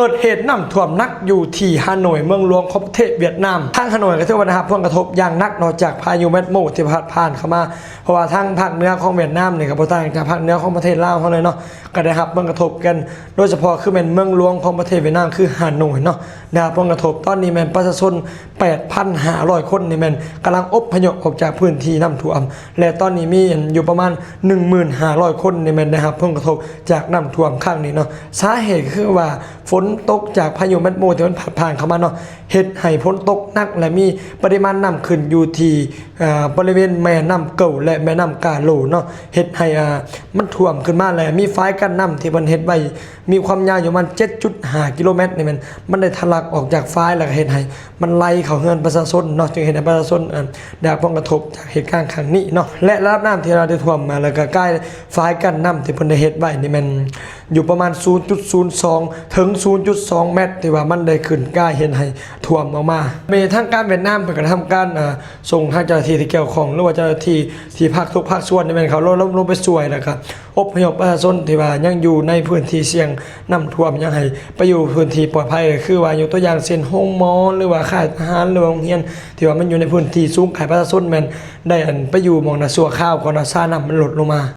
ເກີດເຫດນ້ຳຖ້ວມໜັກຢູ່ທີ່ຮາໂໜຍ ເມືອງຫຼວງຂອງປະເທດຫວຽດນາມ. ທາງຮາໂໜຍກໍຖືວ່າໄດ້ຮັບຜົນກະທົບຢ່າງໜັກເນາະ ຈາກພາຍຸແມັດໂມທີ່ພັດຜ່ານເຂົ້າມາ, ເພາະວ່າທາງພາກເໜືອຂອງຫວຽດນາມນີ້ກໍບໍ່ຕ່າງຈາກພາກເໜືອຂອງປະເທດລາວເຮົາເລີຍເນາະ, ກໍໄດ້ຮັບຜົນກະທົບກັນ ໂດຍສະເພາະຄືແມ່ນເມືອງຫຼວງຂອງປະເທດຫວຽດນາມ ຄືຮາໂໜຍເນາະ ໄດ້ຮັບຜົນກະທົບ. ຕອນນີ້ແມ່ນປະຊາຊົນ ແປດພັນຫ້າຮ້ອຍຄົນນີ້ແມ່ນກຳລັງອົບພະຍົບອອກຈາກພື້ນທີ່ນ້ຳຖ້ວມ ແລະ ຕອນນີ້ມີຢູ່ປະມານ ໜຶ່ງໝື່ນຫ້າຮ້ອຍຄົນນີ້ແມ່ນໄດ້ຮັບຜົນກະທົບຈາກນ້ຳຖ້ວມຄັ້ງນີ້ເນາະ. ສາເຫດຄືວ່າຝົນຕົກຈາກພາຍຸແມັດໂມທີ່ມັນພັດຜ່ານເຂົ້າມາເນາະ ເຮັດໃຫ້ຝົນຕົກໜັກ ແລະ ມີປະລິມານນ້ຳຂຶ້ນຢູ່ທີ່ ເອີ ບໍລິເວນແມ່ນ້ຳເກົາ ແລະ ແມ່ນ້ຳກາໂລເນາະ ເຮັດໃຫ້ ເອີ ມັນຖ້ວມຂຶ້ນມາ ແລະ ມີຝາຍກັ້ນນ້ຳທີ່ເພິ່ນເຮັດໄວ້ ມີຄວາມຍາວຢູ່ປະມານ ເຈັດຈຸດຫ້າກິໂລແມັດນີ້ແມ່ນ ມັນໄດ້ທະລັກອອກຈາກຝາຍ ແລ້ວກໍເຮັດໃຫ້ມັນໄຫຼເຂົ້າເຮືອນປະຊາຊົນເນາະ, ຈຶ່ງເຮັດໃຫ້ປະຊາຊົນ ເອີ ໄດ້ຮັບຜົນກະທົບຈາກເຫດການຄັ້ງນີ້ເນາະ. ແລະ ລະດັບນ້ຳທີ່ວ່າໄດ້ຖ້ວມມາ ແລ້ວກໍກາຍຝາຍກັ້ນນ້ຳທີ່ເພິ່ນໄດ້ເຮັດໄວ້ນີ້ແມ່ນຢູ່ປະມານ ສູນຈຸດສູນສອງ ເຖິງ ສູນຈຸດສອງແມັດ ທີ່ວ່າມັນໄດ້ຂຶ້ນກາຍ ເຮັດໃຫ້ຖ້ວມອອກມາ. ແມ່ນທາງການຫວຽດນາມເພິ່ນກໍໄດ້ທຳການ ເອີ ສົ່ງທາງເຈົ້າໜ້າທີ່ທີ່ກ່ຽວຂ້ອງ ຫຼືວ່າເຈົ້າໜ້າທີ່ທີ່ພາກທຸກພາກສ່ວນນີ້ແມ່ນເຂົາລົງ ລົງໄປຊ່ວຍ ແລ້ວກໍອົບພະຍົບປະຊາຊົນທີ່ວ່າຍັງຢູ່ໃນພື້ນທີ່ສ່ຽງນ້ຳຖ້ວມ ຍັງໃຫ້ໄປຢູ່ພື້ນທີ່ປອດໄພ ຄືວ່າຍົກຕົວຢ່າງເຊັ່ນ ໂຮງໝໍ ຫຼືວ່າຄ້າຍທະຫານ ຫຼືວ່າໂຮງຮຽນທີ່ວ່າມັນຢູ່ໃນພື້ນທີ່ສູງໄກ ປະຊາຊົນແມ່ນໄດ້ ອັນ ໄປຢູ່ໝ່ອງນັ້ນຊົ່ວຄາວກ່ອນເນາະ ຊານ້ຳມັນລົດລົງມາ.